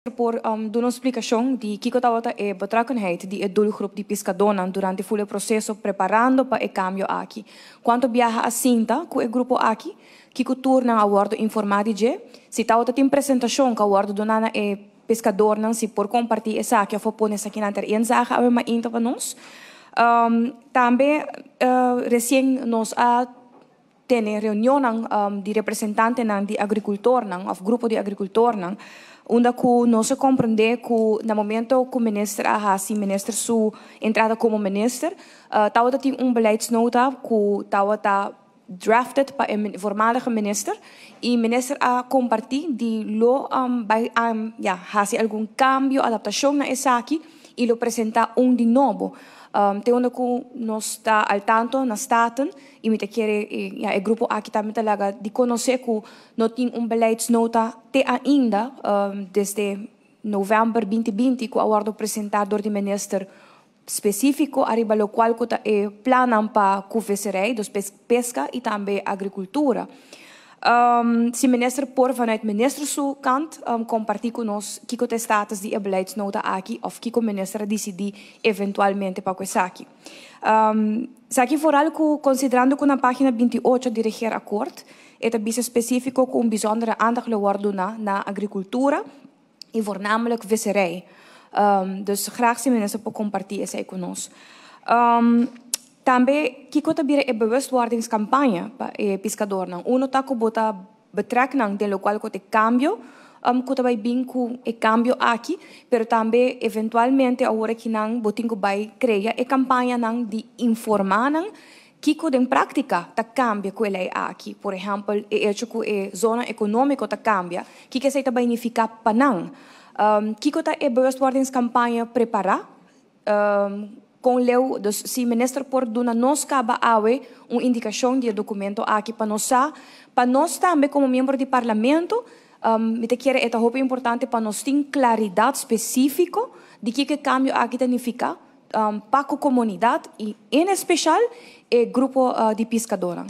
Por duna un splikashon di kiko tabata e betrokkenheid di e doelgroep di piskadónan durante e proseso preparando pa e kambio aki? Kuantu biaha a sinta ku e grupo aki? Kiko tur nan a wòrdu informá di dje? Si tabata tin presentashon ku a wòrdu duná na e piskadónan, si por kompartí esaki òf pone esaki nan ter inzage awe mainta pa nos. Tambe resien nos a tene reunion di representantenan di agrikultornan òf grupo di agrikultornan, unda ku nos a komprondé ku na momento ku minister a hasi minister su entrada komo minister, tabata tin un beleidsnota ku tabata drafted pa e voormalige minister i minister a kompartí di lo bai ja, hasi algun kambio, adaptashon na esaki i lo presentá un di nobo. Te unda ku nos ta al tanto na Staten i mi ta kere, ja, e grupo aki tambe ta laga di konosé ku no tin un beleidsnota te ainda desde novèmber 2020 ku a wòrdu presentá dor di minister spesífiko ariba lokual ku ta e plannan pa ku visserij, dus peska i tambe agrikultura. Si minister por vanuit minister su kant kompartí ku nos kiko ta e status di e beleidsnota aki òf kiko minister a disidí eventualmente pa ku esaki. Esaki vooral ku konsiderando ku na página 28 di regeerakkoord e ta bisa spesífiko ku un bijzondere aandacht lo wòrdu duná na agrikultura i voornamelijk visserij. Dus graag si minister por kompartí esei ku nos. Tambe kiko ta bira e bewustwordingskampaña pa e piskadónan? Uno ta ku bo ta betrek nan den lokual ku ta e kambio ku ta bai bin ku e kambio aki, pero tambe eventualmente awor aki nan bo tin ku bai krea e kampañanan di informá nan kiko den práktika ta kambia ku e lei aki. Por ehèmpel, e echo ku e zona ekonómiko ta kambia, kiko esei ta bai nifiká pa nan? Kiko ta e bewustwordingskampaña prepará? Kon leu, dus si minister por duna nos kaba awe un indikashon di e dokumento aki pa nos sa, pa nos tambe komo miembro di parlamento, mi ta kere e ta hopi importante pa nos tin klaridat spesífiko di kiko e kambio aki ta nifiká pa ku komunidat i en espesial e grupo di piskadónan.